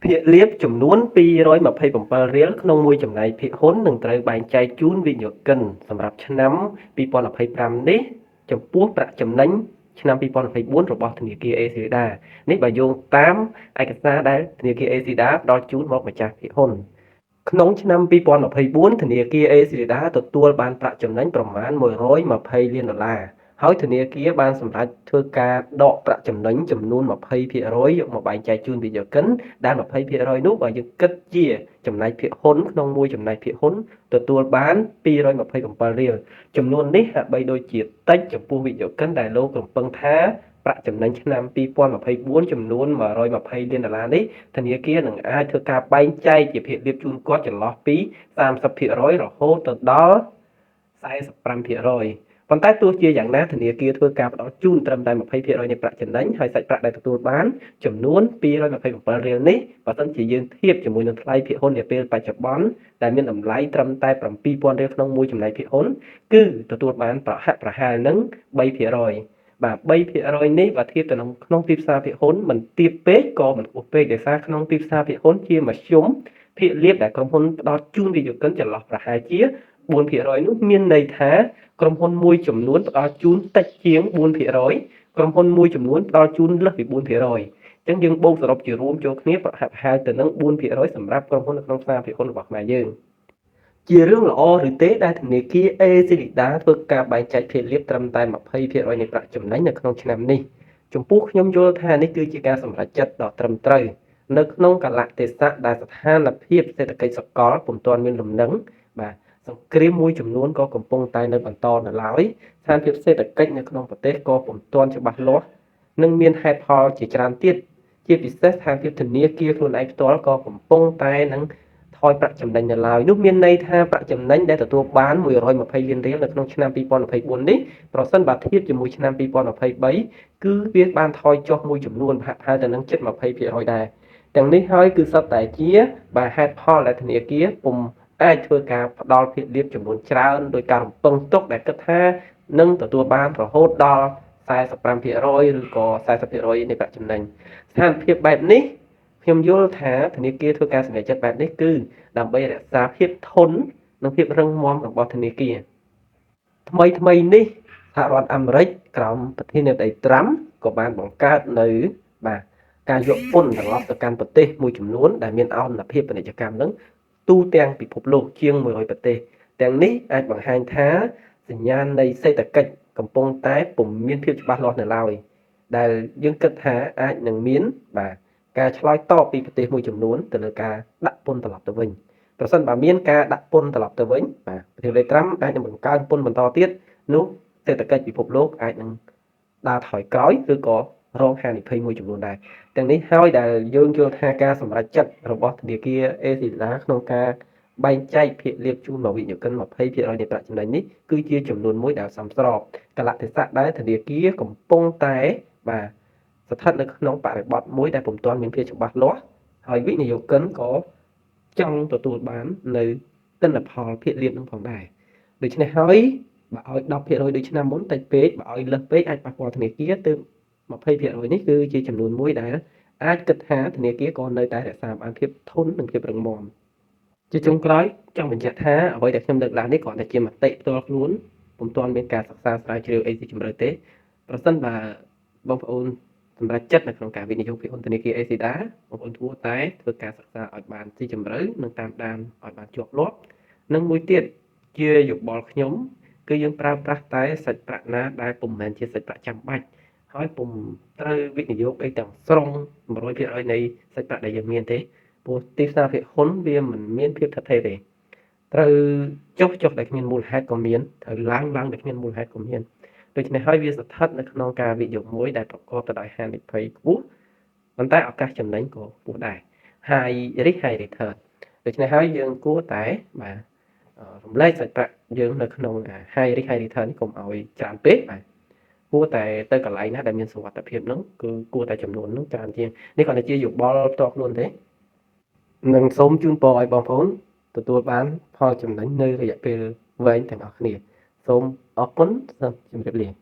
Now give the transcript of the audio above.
ភាគលាភចំនួន227រៀលក្នុងមួយចំណែកភាគហ៊ុននឹងត្រូវបែងចែកជូនវិនិយោគិនសម្រាប់ឆ្នាំ2025នេះចំពោះប្រាក់ចំណេញឆ្នាំ2024របស់ធនាគារ ACLEDA នេះបើយោងតាមឯកសារដែលធនាគារ ACLEDA ផ្ដល់ជូនមកម្ចាស់ភាគហ៊ុនក្នុងឆ្នាំ2024ធនាគារ ACLEDA ទទួលបានប្រាក់ចំណេញប្រមាណ120លានដុល្លារហើយធនាគារបានសម្រេចធ្វើការដកប្រាក់ចំណេញចំនួន20%យកមកបែងចែកជូនវិនិយោគិនដែល20%នោះបើយើងគិតជាចំណែកភាគហ៊ុនក្នុងមួយចំណែកភាគហ៊ុនទទួលបាន227រៀលចំនួននេះហាក់បីដូចជាតិចចំពោះវិនិយោគិនដែលលោករំពឹងថាប្រាក់ចំណេញឆ្នាំ2024ចំនួន120លានដុល្លារនេះធនាគារនឹងអាចធ្វើការបែងចែកជាភាគលាភជូនគាត់ចន្លោះពី30%រហូតទៅដល់45%ប៉ុន្តែទោះជាយ៉ាងណាធនាគារធ្វើការផ្ដល់ជូនត្រឹមតែ20%នៃប្រាក់ចំណេញហើយសាច់ប្រាក់ដែលទទួលបានចំនួន227រៀលនេះបើសិនជាយើងធៀបជាមួយនឹងថ្លៃភាគហ៊ុននាពេលបច្ចុប្បន្នដែលមានតម្លៃត្រឹមតែ7000រៀលក្នុងមួយចំណែកភាគហ៊ុនគឺទទួលបានប្រហាក់ប្រហែលនឹង3%បាទ3%នេះបើធៀបទៅនឹងក្នុងទីផ្សារភាគហ៊ុនមិនទាបពេកក៏មិនខ្ពស់ពេកដោយសារក្នុងទីផ្សារភាគហ៊ុនជាមធ្យមភាគលាភដែលក្រុមហ៊ុនផ្ដល់ជូនវិនិយោគិនចន្លោះប្រហែលជា4%នោះមានន័យថាក្រុមហ៊ុនមួយចំនួនផ្ដល់ជូនតិចជាង4%ក្រុមហ៊ុនមួយចំនួនផ្ដល់ជូនលើសពី4%អញ្ចឹងយើងបូកសរុបជារួមចូលគ្នាប្រហាក់ប្រហែលទៅនឹង4%សម្រាប់ក្រុមហ៊ុននៅក្នុងផ្សារភាគហ៊ុនរបស់ខ្មែរយើងជារឿងល្អឬទេដែលធនាគារ ACLEDA ធ្វើការបែងចែកភាគលាភត្រឹមតែ20%នៃប្រាក់ចំណេញនៅក្នុងឆ្នាំនេះចំពោះខ្ញុំយល់ថានេះគឺជាការសម្រេចចិត្តដ៏ត្រឹមត្រូវនៅក្នុងកាលៈទេសៈដែលស្ថានភាពសេដ្ឋកិច្ចសកលពុំទាន់មានលំនឹងបាទសង្គ្រាមមួយចំនួនក៏កំពុងតែនៅបន្តនៅឡើយស្ថានភាពសេដ្ឋកិច្ចនៅក្នុងប្រទេសក៏ពុំទាន់ច្បាស់លាស់និងមានហេតុផលជាច្រើនទៀតជាពិសេសស្ថានភាពធនាគារខ្លួនឯងផ្ទាល់ក៏កំពុងតែនឹងថយប្រាក់ចំណេញនៅឡើយនោះមានន័យថាប្រាក់ចំណេញដែលទទួលបាន120លានរៀលនៅក្នុងឆ្នាំ2024នេះប្រសិនបើធៀបជាមួយឆ្នាំ2023គឺវាបានថយចុះមួយចំនួនប្រហាក់ប្រហែលទៅនឹងជិត20%ដែរទាំងនេះហើយគឺសុទ្ធតែជាបាទហេតុផលដែលធនាគារពុំអាចធ្វើការផ្ដល់ភាគលាភចំនួនច្រើនដោយការរំពឹងទុកដែលគិតថានឹងទទួលបានរហូតដល់45%ឬក៏40%នៃប្រាក់ចំណេញស្ថានភាពបែបនេះខ្ញុំយល់ថាធនាគារធ្វើការសម្រេចចិត្តបែបនេះគឺដើម្បីរក្សាភាពធន់និងភាពរឹងមាំរបស់ធនាគារថ្មីថ្មីនេះសហរដ្ឋអាមេរិកក្រោមប្រធានាធិបតីត្រាំក៏បានបង្កើតនៅបាទការយកពន្ធត្រឡប់ទៅកាន់ប្រទេសមួយចំនួនដែលមានអនុភាពពាណិជ្ជកម្មនឹងទូទាំងពិភពលោកជាង100ប្រទេសទាំងនេះអាចបង្ហាញថាសញ្ញាណនៃសេដ្ឋកិច្ចកំពុងតែពុំមានភាពច្បាស់លាស់នៅឡើយដែលយើងគិតថាអាចនឹងមានបាទការឆ្លើយតបពីប្រទេសមួយចំនួនទៅលើការដាក់ពន្ធត្រឡប់ទៅវិញប្រសិនបើមានការដាក់ពន្ធត្រឡប់ទៅវិញបាទប្រធានាធិបតីត្រាំអាចនឹងបង្កើនពន្ធបន្តទៀតនោះសេដ្ឋកិច្ចពិភពលោកអាចនឹងដើរថយក្រោយឬក៏រងហានិភ័យមួយចំនួនដែរទាំងនេះហើយដែលយើងយល់ថាការសម្រេចចិត្តរបស់ធនាគារ ACLEDA ក្នុងការបែងចែកភាគលាភជូនមកវិនិយោគិន20%នៃប្រាក់ចំណេញនេះគឺជាចំនួនមួយដែលសមស្របកាលៈទេសៈដែលធនាគារកំពុងតែបាទស្ថិតនៅក្នុងបរិបទមួយដែលពុំទាន់មានភាពច្បាស់លាស់ហើយវិនិយោគិនក៏ចង់ទទួលបាននៅទិន្នផលភាគលាភនឹងផងដែរដូច្នេះហើយបើឲ្យ10%ដូចឆ្នាំមុនតិចពេកបើឲ្យលើសពេកអាចប៉ះពាល់ធនាគារទើប20%នេះគឺជាចំនួនមួយដែលអាចគិតថាធនាគារក៏នៅតែរក្សាបានភាពធន់និងភាពរឹងមាំជាចុងក្រោយចង់បញ្ជាក់ថាអ្វីដែលខ្ញុំលើកឡើងនេះគ្រាន់តែជាមតិផ្ទាល់ខ្លួនពុំទាន់មានការសិក្សាស្រាវជ្រាវអីស៊ីជម្រៅទេប្រសិនបើបងប្អូនសម្រេចចិត្តនៅក្នុងការវិនិយោគភាគហ៊ុនធនាគារ ACLEDA បងប្អូនគួរតែធ្វើការសិក្សាឲ្យបានស៊ីជម្រៅនិងតាមដានឲ្យបានជាប់លាប់និងមួយទៀតជាយោបល់ខ្ញុំគឺយើងប្រើប្រាស់តែសាច់ប្រាក់ណាដែលពុំមែនជាសាច់ប្រាក់ចាំបាច់ហើយពុំត្រូវវិនិយោគអីទាំងស្រុង100%នៃសាច់ប្រាក់ដែលយើងមានទេព្រោះទីផ្សារភាគហ៊ុនវាមិនមានភាពថិតថេរទេត្រូវចុះចុះដែលគ្មានមូលហេតុក៏មានត្រូវឡើងឡើងដែលគ្មានមូលហេតុក៏មានដូច្នេះហើយវាស្ថិតនៅក្នុងការវិនិយោគមួយដែលប្រកបទៅដោយហានិភ័យខ្ពស់ប៉ុន្តែឱកាសចំណេញក៏ខ្ពស់ដែរ high risk high return ដូច្នេះហើយយើងគួរតែបាទរំលែកសាច់ប្រាក់យើងនៅក្នុង high risk high return នេះកុំឲ្យច្រើនពេកបាទគួរតែទៅកន្លែងណាដែលមានសុវត្ថិភាពហ្នឹងគឺគួរតែចំនួនហ្នឹងច្រើនជាងនេះគ្រាន់តែជាយោបល់ផ្ទាល់ខ្លួនទេនិងសូមជូនពរឲ្យបងប្អូនទទួលបានផលចំណេញនៅរយៈពេលវែងទាំងអស់គ្នាសូមអរគុណសូមជម្រាបលា។